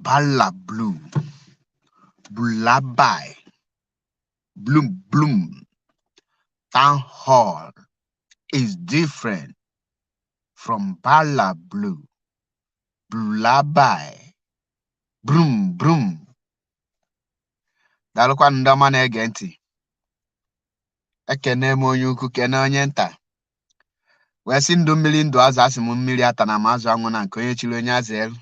Bala Blue, Bulabai, Bloom Bloom Town Hall is different from Bala Blue, Bulabai, Brum Brum. Daalụkwa ndị ọma na-ege ntị. Ekene m onye ukwu, kene onye nta, wee sị ndụ mmiri ndụ azụ, asị m mmiri ata na m azụ anwụ na nke onye chiri onye azụ elu.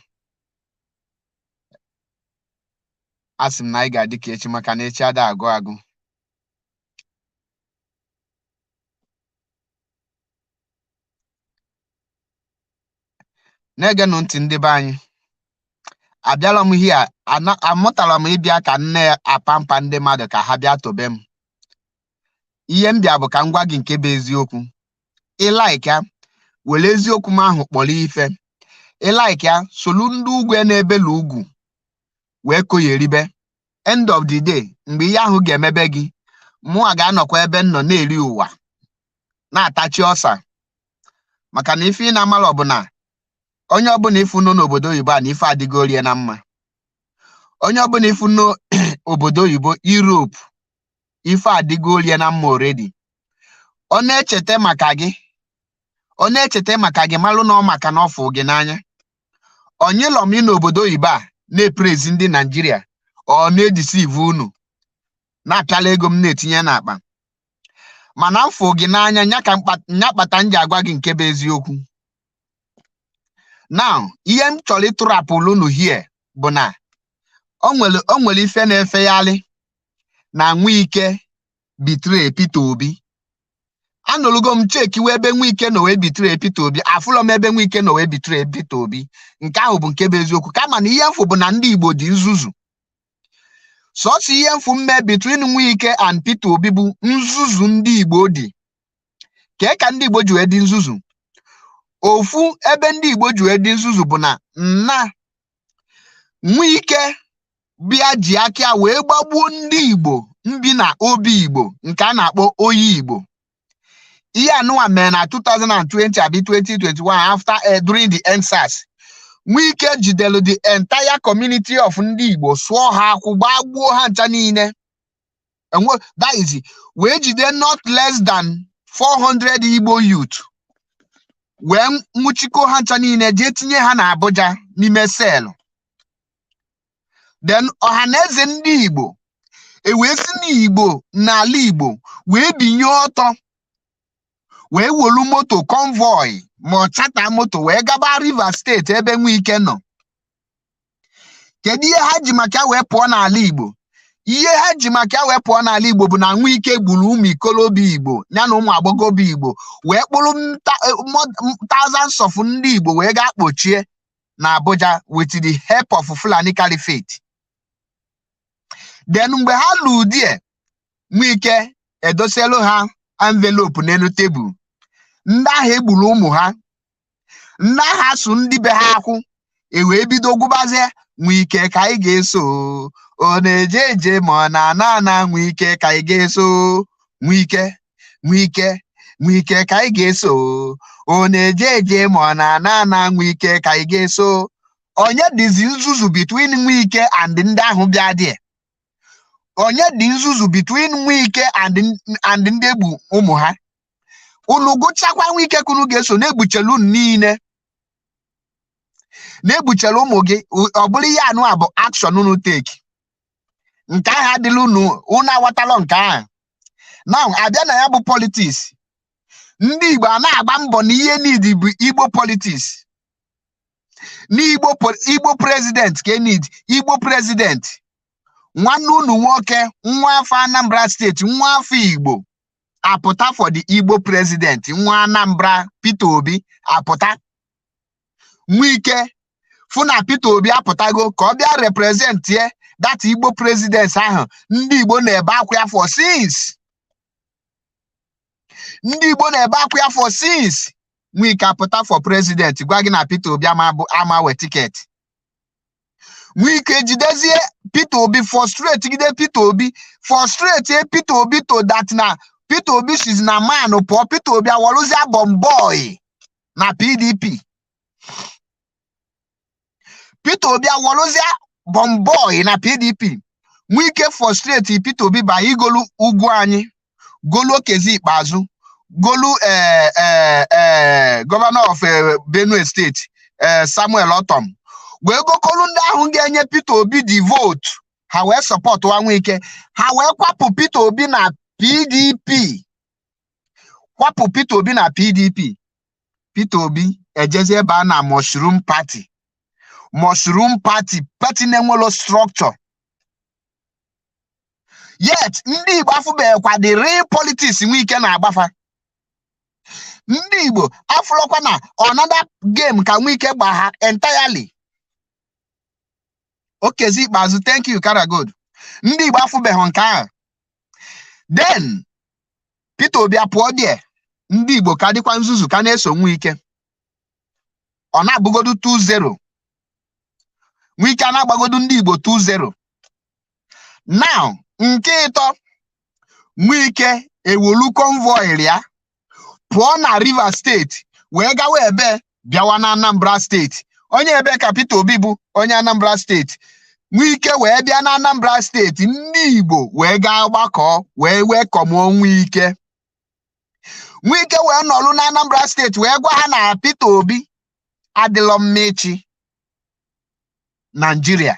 Asị m na anyị ga-adị ka echi maka na echi ada agụ agụ. Na-egenụ ntị ndị be anyị. Abịala m here, amụtara m ịbịa ka nne apampa ndị mmadụ ka ha bịa tobe m. Ihe m bịa bụ ka m gwa gị nke bụ eziokwu. Ị like ya, were eziokwu m ahụ kpọrọ ife. Ị like ya, solu ndị ugwu na-ebelu ugwu wee koyeribe. End of the day, mgbe ihe ahụ ga-emebe gị, mụnwa ga-anọkwa ebe m nọ na-eri ụwa, na-atachi ọsa, maka na ife ị na-amala ọbụla onye ọbụla ifu nọ n'obodo oyibo a na ife adịgo rie na mma. Onye ọbụla ifu n'obodo oyibo, Europe, ife adịgo rie na mma already. Ọ na-echeta maka gị, ọ na-echeta maka gị, malụ na ọ maka na ọ fụ gị n'anya. Onyelọm ị n'obodo oyibo a na-epraise ndị Naijiria, ọ na-edeceive unu na-apịala ego m na-etinye n'akpa, mana m fụ gị n'anya nya ka nya kpata m ji agwa gị nke bụ eziokwu. Now, ihe m chọrọ ịtụrapụlụ unu here bụ na o nwere ife na-efegharị na Nwike betray Peter Obi. Anụrụgo m chekiwe ebe Nwike nọ wee betray Peter Obi, afụlọ m ebe Nwike nọ wee betray Peter Obi. Nke ahụ bụ nke bụ eziokwu, kama na ihe mfụ bụ na ndị Igbo dị nzuzu. Sọsọ ihe mfụ mme between Nwike and Peter Obi bụ nzuzu ndị Igbo dị. Kee ka ndị Igbo ji wee dị nzuzu? Ofu ebe ndị Igbo ji wee dị nzuzu bụ na nna Nwike bịa ji aka ya wee gbagbuo ndị Igbo mbi na obi Igbo nke a na-akpọ oyi Igbo. Ihe anụnwa mere na 2020 abi 2021, after during the EndSARS. Nwike jidelu the entire community of ndị Igbo, sụọ ha akwụ, gbagbuo ha ncha niile. Enwe that is wee jide not less than 400 Igbo youth, wee nwụchikọ ha ncha niile, jee tinye ha na Abuja n'ime cell. Then ọhaneze ndị Igbo e wee si n'Igbo n'ala Igbo wee binye ọtọ, wee wolu moto convoy ma ọ charter moto wee gaba Rivers State ebe Nwike nọ. Kedu ihe ha ji maka wee pụọ n'ala Igbo? Ihe ha ji maka wee pụọ n'ala Igbo bụ na Nwike gburu ụmụ ikolobịa Igbo ya na ụmụ agbọghọbịa Igbo, wee kpụrụ thousands of ndị Igbo wee gaa kpochie na Abuja with the help of Fulani Caliphate. Then mgbe ha lụ die, Nwike edosielu ha envelope n'elu tebụl. Ndị ahụ egburu ụmụ ha, ndị ahụ asụ ndị be ha akwụ, e wee bido gwụbazie, "Nwike ka anyị ga-eso, ọ na-eje eje ma ọ na-ana ana, Nwike ka anyị ga-eso, Nwike, Nwike, Nwike ka anyị ga-eso, ọ na-eje eje ma ọ na-ana ana, Nwike ka anyị ga-eso." Onye dịzi nzuzu between Nwike and ndị ahụ bịa dị? Onye dị nzuzu between Nwike and ndị egbu ụmụ ha? Unu gụchakwa Nwike ka unu ga-eso, na-egbuchelu unu niile, na-egbuchelu ụmụ gị. Ọ bụrụ ihe anụ a bụ action unu take, nke ahụ adịla unu, unu aghọtalụ nke ahụ. Now, abịa na ya bụ politics, ndị Igbo a na-agba mbọ na ihe need bụ Igbo politics n'Igbo, Igbo president ka need Igbo president. Nwanne unu nwoke, nwa afọ Anambra State, nwa afọ Igbo apụta for the Igbo president, nwa Anambra, Peter Obi apụta. Nwike fụ na Peter Obi apụtago ka ọ bịa represent ye that Igbo president ahụ ndị Igbo na-ebe akwa ya for since, ndị Igbo na-ebe akwa ya for since. Nwike apụta for president, gwa gị na Peter Obi ama bụ ama we ticket. Nwike jidezie Peter Obi, frustrate gide Peter Obi, frustrate Peter Obi to that na Peter Obi sizi na man pụọ. Peter Obi awọrụzie bomboy na PDP. Peter Obi awọrụzie Bomboy na PDP. Wike frustrate Peter Obi by igolu Ugwuanyi, golu Okezie Ikpeazu, golu governor of Benue State, Samuel Ortom, wee gokolu ndị ahụ ga-enye Peter Obi the vote. Ha wee support wa Wike, ha wee kwapụ Peter Obi na PDP, kwapụ Peter Obi na PDP. Peter Obi ejezie ebe a na Mushroom Party, Mushroom Party, party na-enwelo structure yet. Ndị Igbo afụbeghịkwa the real politics Wike na-agbafa. Ndị Igbo afụlọkwa na another game ka Wike gba ha entirely. Okezie Ikpeazu, thank you, Karagold. Ndị Igbo afụbeghị nke ahụ. Then Peter Obi apụọ die. Ndị Igbo ka dịkwa nzuzu, ka na-eso Wike. Ọ na-abụgodu 2-0, Wike a na-agbagodu ndị Igbo 2-0. Now nke ịtọ, Wike ewolu convoy ya pụọ na Rivers State wee gawa ebe bịawa na Anambra State. Onye ebe ka Peter Obi bụ? Onye Anambra State. Wike wee bịa na Anambra State, ndị Igbo wee gaa gbakọ wee welcome Wike. Wike wee nọlụ na Anambra State wee gwa ha na Peter Obi adịlọ mma ịchị Naijiria,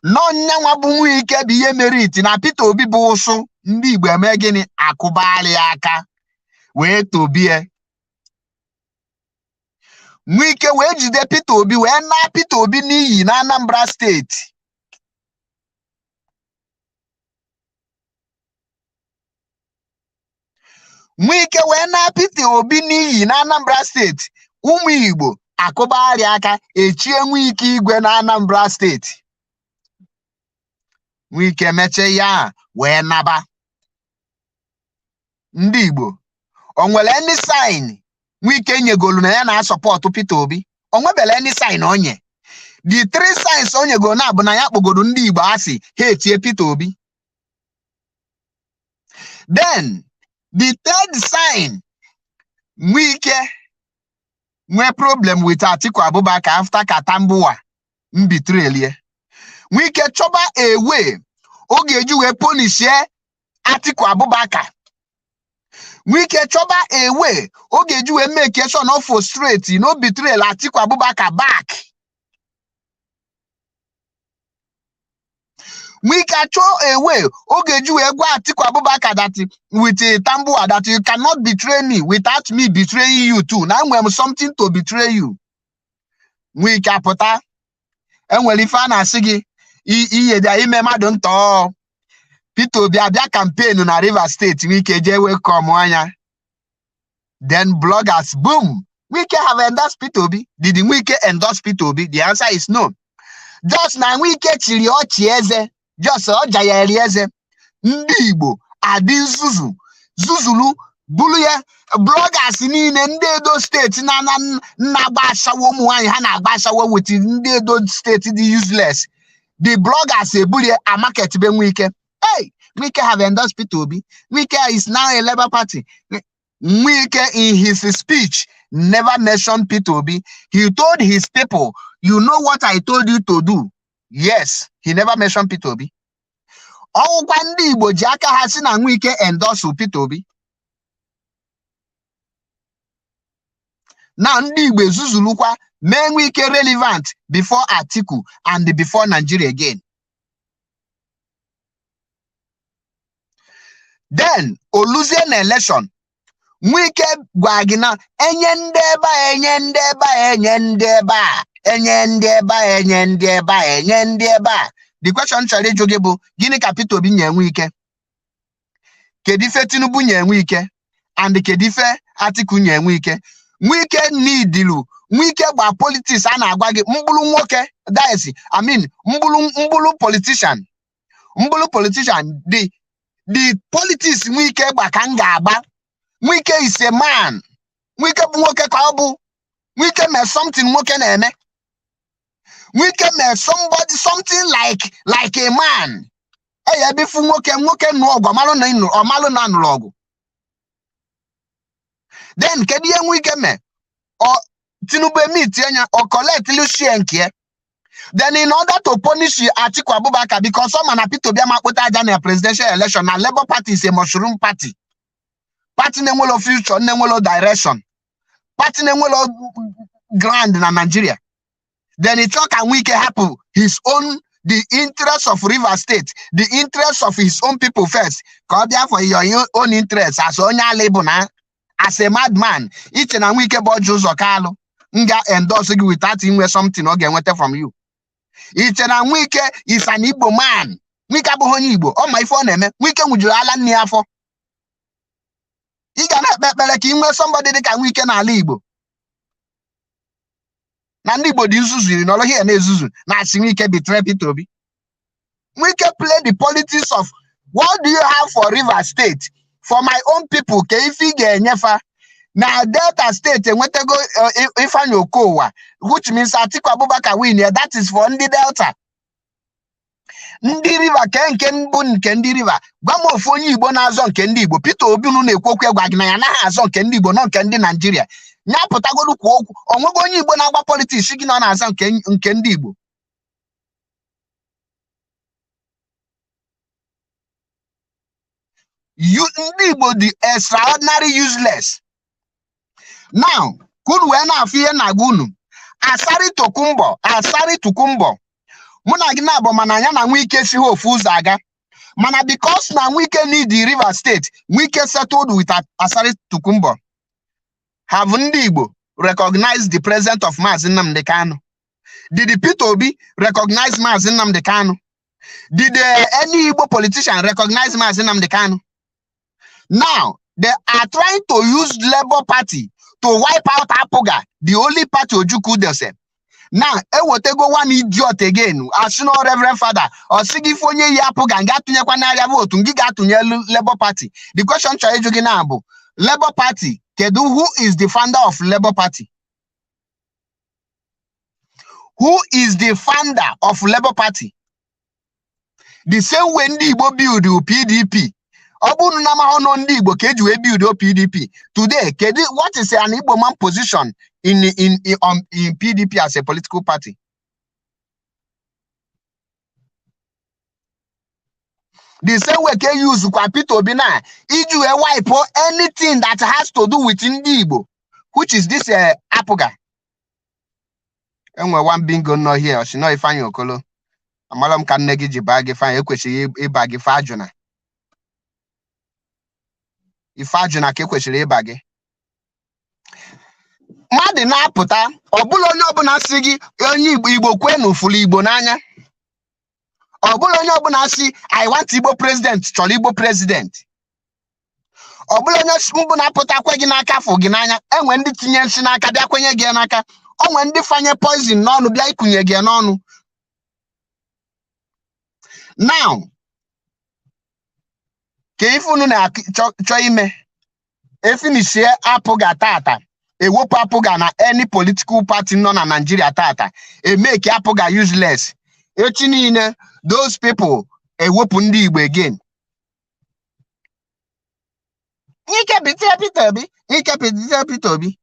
nọnyanwa bụ Wike bụ ihe merit na Peter Obi bụ ụsụ. Ndị Igbo eme gịnị? Akụbalị aka wee tobie Wike, wee jide Peter Obi, wee naa Peter Obi n'iyi na Anambra State. Wike wee naa Peter Obi n'iyi na Anambra State. Ụmụ Igbo akụbagharị aka, echie Wike igwe na Anambra State. Wike mechie ya wee naba. Ndị Igbo, o nwere any sign Wike nyegolu na ya na-asupport Peter Obi? O nwebele any sign onye? The three signs o nyegolu na bụ na ya kpọgoro ndị Igbo asị, ha etie Peter Obi. Then the third sign, Wike nwee problem with Atiku Abubakar after ka Tambuwal mbitrielie. Wike chọba a way ọ ga-eji wee punishie Atiku Abubakar. Wike chọba a way ọ ga-eji wee make sure no frustrate, no betrayal Atiku Abubakar back. Wike chọọ a way ọ ga-eji wee gwa Atiku Abubakar that with Tambuwal, that you cannot betray me without me betraying you too, na enwere m something to betray you. Wike apụta, enwere ife a na-asị gị ihe dị ime mmadụ ntọọ. Peter Obi abịa campaign na Rivers State, Wike jee welcome anya. Then bloggers boom, Wike have endorsed Peter Obi. Did Wike endorse Peter Obi? The answer is no. Just na Wike chiri ọchị eze, just ọja ya eri eze. Ndị Igbo adị nzuzu zuzulu bulu ya. Bloggers niile, ndị Edo State na na-agba ashawo, ụmụ nwaanyị ha na-agba ashawo with ndị Edo State dị useless. The bloggers ebulie amarket be Wike. Hey, Wike have endorsed Peter Obi. Wike is now a Labour Party. Wike in his speech never mentioned Peter Obi. He told his people, "You know what I told you to do." Yes, he never mentioned Peter Obi. Ọwụkwa ndị Igbo ji aka ha si na Wike endorse Peter Obi. Na ndị Igbo ezuzulukwa mee Wike relevant before Atiku and before Nigeria again. Then oluzie na election, Wike gwa gị na enye ndị ebe a, enye ndị ebe a, enye ndị ebe a, enye ndị ebe a, enye ndị ebe a, enye ndị ebe a. The question chọrọ ịjụ gị bụ, gịnị ka Peter Obi nye Wike? Kedu ife Tinubu nye Wike? And kedu ife Atiku nye Wike? Wike nidilu Wike gba politics a na-agwa gị mkpụrụ nwoke, that is, I mean, mkpụrụ mkpụrụ politician, mkpụrụ politician. The politics Wike gba ka m ga-agba. Wike is a man. Wike bụ nwoke ka ọ bụ. Wike mee something nwoke na-eme. Wike mee somebody something like a man. Eya ebifu nwoke, nwoke nụọ ọgụ, ọmalụ na ịnụ, ọmalụ na anụrụ ọgụ. Then kedu ihe Wike mee? Ọ Tinubu emiti anya, ọ collect share nke ya. Then in order to punish Atiku Abubakar, because some na Peter Obi ama kpota aja na presidential election, na Labour Party is a mushroom party. Party na-enwelo future, na-enwelo direction. Party na-enwelo ground na Nigeria. Then he chọ ka Wike hapụ his own, the interest of Rivers State, the interest of his own people first, ka ọ bịa for your own interest as onye ala ịbụ na as a madman. Iche na Wike bụ Orji Uzor Kalu nga endorse gị without inwe something ọ ga-enweta from you. Iche na Wike is an Igbo man. Wike abụghị onye Igbo. Ọ ma ife ọ na-eme. Wike nwụjuru ala nne ya afọ. Ị ga na-ekpe ekpere ka ị nwee somebody dị ka Wike n'ala Igbo. Na ndị Igbo dị nzuzu nọrọ here na-ezuzu na-asị Wike betray Peter Obi. Wike play the politics of what do you have for Rivers State, for my own people, ka ife ị ga-enyefa na Delta State enwetago Ifeanyi Okowa, which means Atiku Abubakar win ya, that is for ndị Delta. Ndị River ke nke mbụ nke ndị River, gwa m ofu onye Igbo na-azọ nke ndị Igbo. Peter Obi unu na-ekwu okwu gwa gị na ya anaghị azọ nke ndị Igbo nọ nke ndị Naijiria. Ya pụtagodu kwuo okwu, onwego onye Igbo na-agba politics gị na ọ na-azọ nke ndị Igbo. You ndị Igbo dị extraordinary useless. Now, ka unu wee na-afụ ihe na-agwa unu, Asari Tokunbo, Asari Tokunbo, mụ na gị na-abụ mana ya na Wike si ha ofu ụzọ aga. Mana because na Wike need the Rivers State, Wike settled with Asari Tokunbo. Have ndị Igbo recognized the presence of Mazi Nnamdi Kanu? Did the Peter Obi recognize Mazi Nnamdi Kanu? Did any Igbo politician recognize Mazi Nnamdi Kanu? Now, they are trying to use Labour Party to wipe out APGA, the only party Ojukwu dese. Now, ewetego one idiot again, asị na Reverend Father, ọ sị gị ife onye yi APGA nga atụnyekwa n'arịa vote, ngị ga-atụnye Labour Party. The question chọrọ ịjụ gị na bụ, Labour Party, kedu who is the founder of Labour Party? Who is the founder of Labour Party? The same way ndị Igbo build PDP. Ọ bụrụ na amaghị nọ ndị Igbo ka eji wee build PDP. Today, kedu what is an Igbo man position in PDP as a political party? The same way ka use kwa Peter Obi na iji wee wipe anything that has to do with ndị Igbo, which is this APGA. Enwe one bingo nọ here, ọ sị nọ Ifeanyi Okolo. Amara m ka nne gị ji baa gị Ifeanyi, ekwesịghị ịba gị Ifeajụna. Ifeajụna ka ekwesịrị ịba gị. Mmadụ na-apụta, ọbụla onye ọbụla sị gị onye Igbo Igbo kwenu fụrụ Igbo n'anya. Ọbụla onye ọbụla sị I want Igbo president chọrọ Igbo president. Ọbụla onye mbụ na-apụta kwe gị n'aka fụ gị n'anya, enwe ndị tinye nsị n'aka bịa kwenye gị n'aka. O nwee ndị fanye poison n'ọnụ bịa ikunye gị n'ọnụ. Now, ka ife unu na-achọ ime, efinishie APGA tata, ewepụ APGA na any political party nọ na Nigeria tata, emeke APGA useless. Echi niile, those people ewepụ ndị Igbo again. Ike bitie Peter Obi, Ike bitie Peter Obi.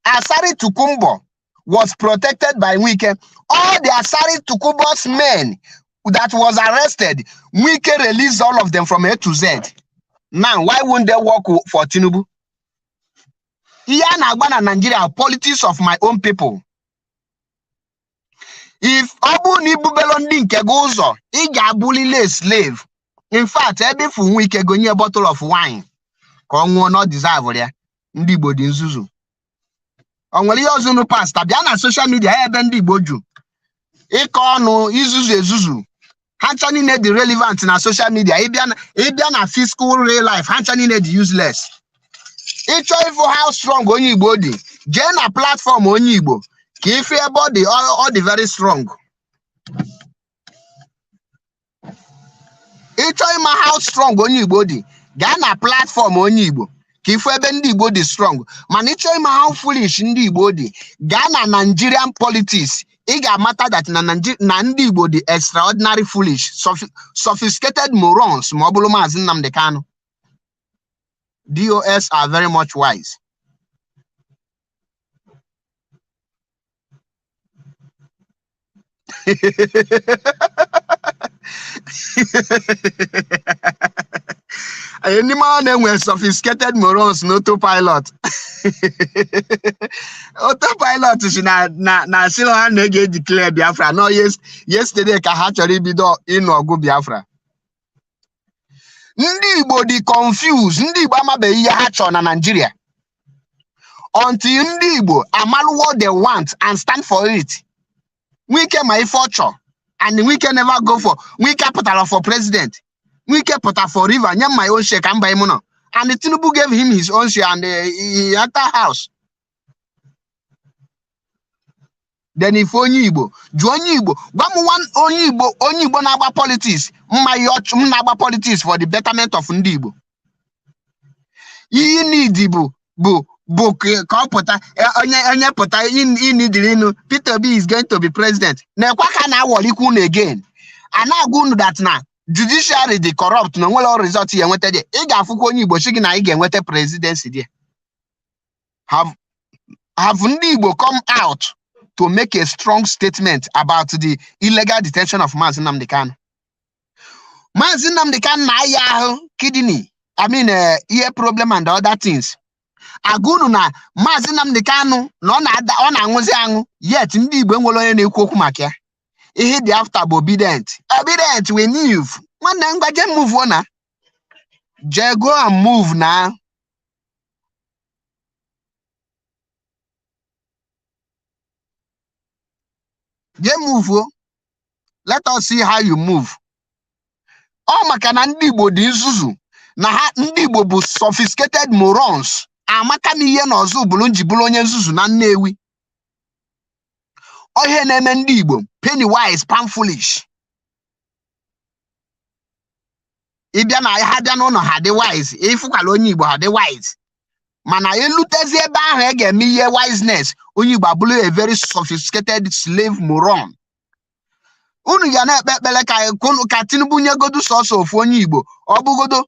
Asari Tokunbo was protected by Wike. All the Asari Tokunbo's men that was arrested, Wike released all of them from A to Z. Now, why won't they work for Tinubu? Ihe a na-agba na Nigeria, politics of my own people. If ọ bụrụ na ibubelo ndị nke gị ụzọ, ị ga-abụrịrị a slave. In fact, ebe ifu Wike gonye bottle of wine ka ọ ṅụọ na ọ deserve ya. Ndị Igbo dị nzuzu. O nwere ihe ọzọ unu pasta bịa na social media ebe ndị Igbo ju ịkọ ọnụ izuzu ezuzu, ha ncha niile dị relevant na social media. Ịbịa na physical real life, ha ncha niile dị useless. Ịchọ ịfụ how strong onye Igbo dị, jee na platform onye Igbo ka ife ebe ọ dị, ọ dị very strong. Ịchọ ịma how strong onye Igbo dị, gaa na platform onye Igbo ka ifu ebe ndị Igbo dị strong. Mana ịchọ ịma how foolish ndị Igbo dị, gaa na Nigerian politics. Ị ga-amata that na na ndị Igbo dị extraordinary foolish, sophisticated morons. Ma ọ bụrụ Maazị Nnamdi Kanu, DOS are very much wise. Ndị mara na-enwe sophisticated morons na autopilot. Autopilot si na sị ha na-ege declare Biafra no yes, yesterday ka ha chọrọ ibido ịnụ ọgụ Biafra. Ndị Igbo dị confused. Ndị Igbo amabeghị ihe ha chọrọ na Nigeria until ndị Igbo amalụ what they want and stand for it. Wike ma ife ọ chọrọ, and Wike never go for. Wike pụtara for president, Wike pụtara for river nye my own share ka mba ime nọ, and Tinubu gave him his own share and he enter house. Then if onye Igbo jụọ onye Igbo, gwa m one onye Igbo, onye Igbo na-agba politics mma ihe ọchụ m na-agba politics for the betterment of ndị Igbo. Ihe need bụ ka ọ pụta onye pụta ịnidiri ịnụ Peter Obi is going to be president. Na-ekwa ka na-awọlikwa unu again, a na-agwa unu that na judiciary dị corrupt na onwere result ya enweta dị. Ị ga-afụkwa onye Igbo sị gị na ị ga-enweta presidency dị. Have ndị Igbo come out to make a strong statement about the illegal detention of Mazi Nnamdi Kanu? Mazi Nnamdi Kanu na-aya ahụ kidney, I mean, ear problem and other things. Agwa unu na Maazị Nnamdi Kanu na ọ na-ada, ọ na-aṅụzi aṅụ, yet ndị Igbo enwere onye na-ekwu okwu maka ya. Ihe dị after bụ obedient, obedient, we move. Nwanne, ngwa, jee move na, jee go and move na. Jee move, let us see how you move. Ọ maka na ndị Igbo dị nzuzu na ha. Ndị Igbo bụ sophisticated morons. Amaka m ihe na ọzọ bụrụ nji bụrụ onye nzuzu na Nnewi. Ọ ihe na-eme ndị Igbo, penny wise pound foolish. Ịbịa na ha bịa n'ụlọ ha dị wise, ịfụkwala onye Igbo ha dị wise, mana elutezi ebe ahụ e ga-eme ihe wiseness, onye Igbo abụrụ a very sophisticated slave moron. Unu ga na-ekpe ekpere ka Tinubu nyegodu sọsọ ofu onye Igbo, ọ bụgodo.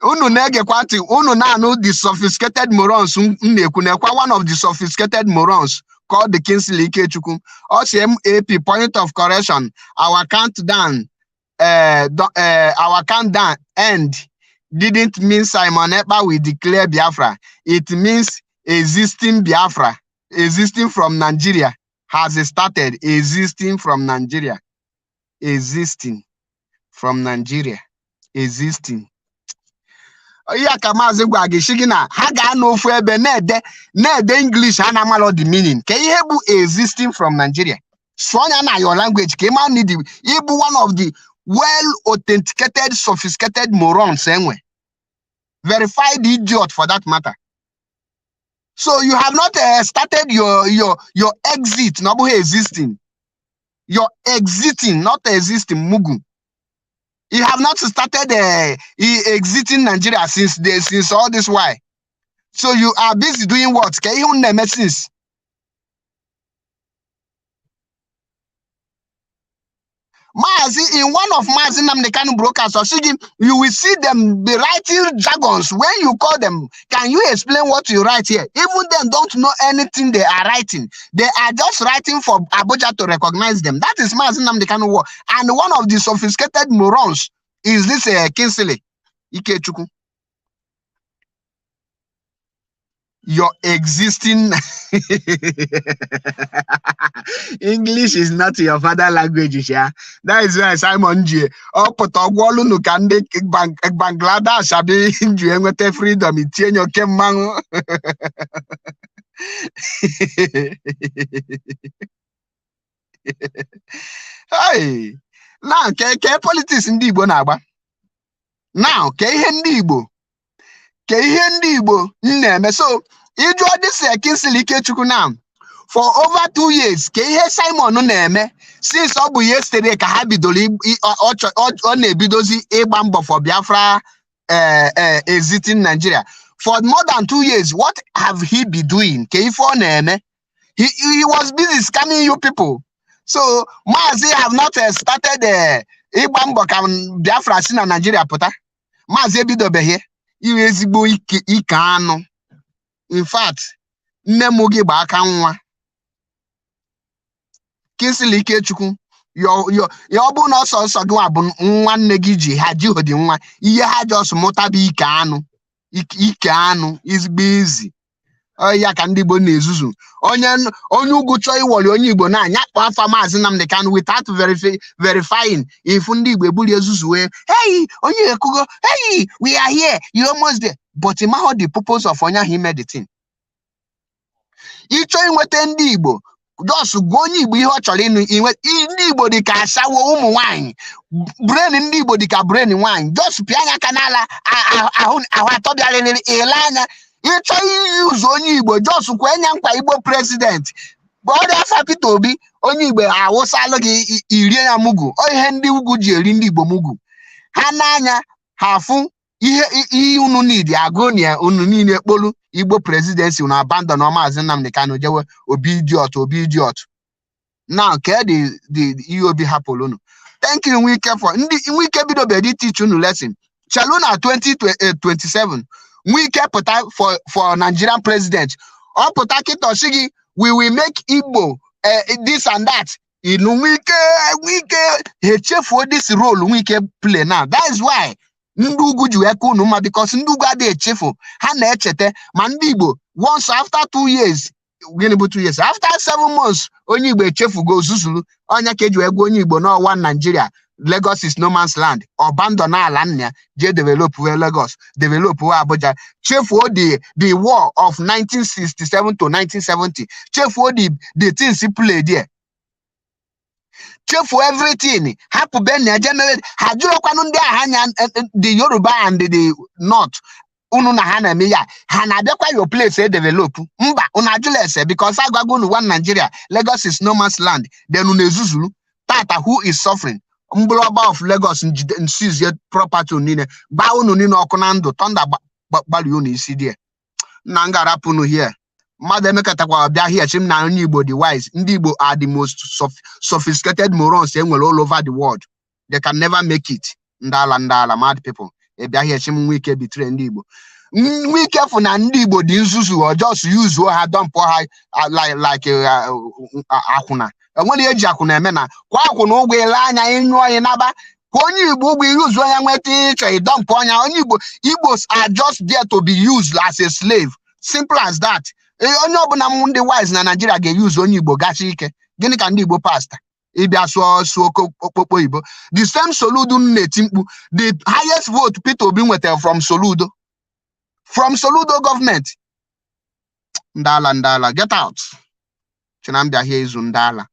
Unu na-egekwa ntị, unu na-anụ the sophisticated morons m na-ekwu. Na-ekwa one of the sophisticated morons called the Kingsley Ikechukwu. Ọ sị MAP, point of correction, our countdown our countdown end didn't mean Simon Ekpa will declare Biafra. It means existing Biafra, existing from Nigeria has started. Existing from Nigeria, existing from Nigeria, existing. Ihe a ka maazị gwa gị, sị gị na ha ga-anọ ofu ebe na-ede na-ede English ha na-amalọ the meaning. Ka ihe bụ existing from Nigeria? Sụọ ya na your language ka ị ma need ịbụ one of the well authenticated sophisticated morons enwe, verified idiot for that matter. So you have not started your exit na ọ bụghị existing. You're exiting, not existing, mugu. You have not started exiting Nigeria since all this while. So you are busy doing what? Ka ihe unu na-eme since? Maazị, in one of Maazị Nnamdi Kanu brokers, ọ sị gị, you will see them be writing jargons. When you call them, "Can you explain what you write here?" Even them don't know anything they are writing. They are just writing for Abuja to recognize them. That is Maazị Nnamdi Kanu work. And one of the sophisticated morons is this Kingsley Ikechukwu. Your existing English is not your father language, yeah. That is why Simon ji ọ pụta ọgwụ ọlụnụ ka ndị Bangladesh abi nji enweta freedom itinye oke mmanwụ. Hey, now ke politics ndị Igbo na-agba now, ke ihe ndị Igbo, ke ihe ndị Igbo m na-eme. So ịjụọ this Kingsley Ikechukwu now, for over 2 years, ka ihe Simon na-eme since ọ bụ yesterday ka ha bidoro ọ na-ebidozi ịgba mbọ for Biafra, exiting Nigeria. For more than 2 years, what have he been doing? Ka ife ọ na-eme? He was busy scamming you people. So Maazị have not started ịgba mbọ ka Biafra si na Nigeria pụta. Maazị ebidobeghị iwe ezigbo ike ike anụ. In fact, nne m gị gba aka nwa. Kingsley Ikechukwu, yo ya, ọ bụrụ na ọsọ nsọ gị nwa bụ nwanne gị ji ha ji hodi nwa ihe ha just mụta bụ ike anụ, ike anụ, ezigbo ezi. Ọ ya ka ndị Igbo na-ezuzu. Onye ugwu chọọ iwọli onye Igbo na-anya kpọ afa Maazị Nnamdi Kanu without verifying ifu ndị Igbo ebuli ezuzu wee, "Hey, onye ekugo, hey, we are here, you almost there." But ịmahụ the purpose of onye ahụ ime the thing. Ịchọ inweta ndị Igbo, just gwa onye Igbo ihe ọ chọrọ ịnụ. Inwe ndị Igbo dị ka ashawo ụmụ nwanyị. Brain ndị Igbo dị ka brain nwanyị. Just pịa anya aka n'ala ahụ ahụ atọ bịarịrị ile anya. Ịchọ iyuzu onye Igbo, just kwee nya nkwa Igbo president ọrịa afa Peter Obi, onye Igbo awụsalụ gị irie ya mugu. Ọ ihe ndị ugwu ji eri ndị Igbo mugu ha n'anya, ha afụ ihe unu need agụ na ya. Unu niile kpolu Igbo presidency, unu abandon Maazị Nnamdi Kanu, jewe Obi idiot, Obi idiot. Now ke the ihe Obi hapụrụ unu. Thank you, Nwike, for ndị Nwike bidobedi teach unu lesson. Chelu na 2027 Nwike pụta for Nigerian president. Ọ pụta kịta, ọsị gị, "We will make Igbo this and that." Inu Nwike, Nwike ha echefuo this role Nwike play now. That is why ndị ugwu ji wee ka unu mma, because ndị ugwu adịghị echefu, ha na-echeta. Ma ndị Igbo, once after 2 years, gịnị bụ 2 years, after 7 months, onye Igbo echefugo ozuzulu. Ọnya ka eji wee gwa onye Igbo n'ọwa Nigeria, Lagos is no man's land. Abandon ala nna ya, jee develop wee Lagos, develop wee Abuja, chefuo the war of 1967 to 1970, chefuo the things play there, chefuo everything, hapụ be na eje mere ha jụrụkwanụ ndị agha anya. The Yoruba and the North unu na ha na-eme ya, ha na-abịakwa your place e develop? Mba, unu ajụla ese, because agwago unu one Nigeria, Lagos is no man's land. Then unu ezuzuru. Tata, who is suffering? Mgbụrụọba of Lagos njide nsizie property unu niile, gbaa unu niile ọkụ na ndụ. Thunder gbalie unu isi die nna m ga-arapụ unu here. Mmadụ emekọtakwa bịa here chim na onye Igbo dị wise. Ndị Igbo are the most sophisticated morons e nwere all over the world. They can never make it. Ndị ala, ndị ala, mad people. Ị bịa here chim Nwike betray ndị Igbo. Nwike fụ na ndị Igbo dị nzuzu, ọjọọ yuzuo ha, dumpụ ha like akwụna. Enwere ihe eji akwụna eme na kwa akwụna ụgwọ ile anya ịnyụọ ya naba kwa onye Igbo ụgwọ yuzuo ya, nweta ịchọ ịdumpụ ọnya onye Igbo. Igbos are just there to be used as a slave, simple as that. Ee, onye ọbụla m ndị wise na Nigeria ga-eyuzu onye Igbo gacha ike. Gịnị ka ndị Igbo pasta ịbịa sụọ sụọ okpokpo oyibo? The same Soludo na-eti mkpu, the highest vote Peter Obi nwetara from Soludo, from Soludo gọọmenti. Ndị ala, ndị ala, get out. Chinambịa here izu ndị ala.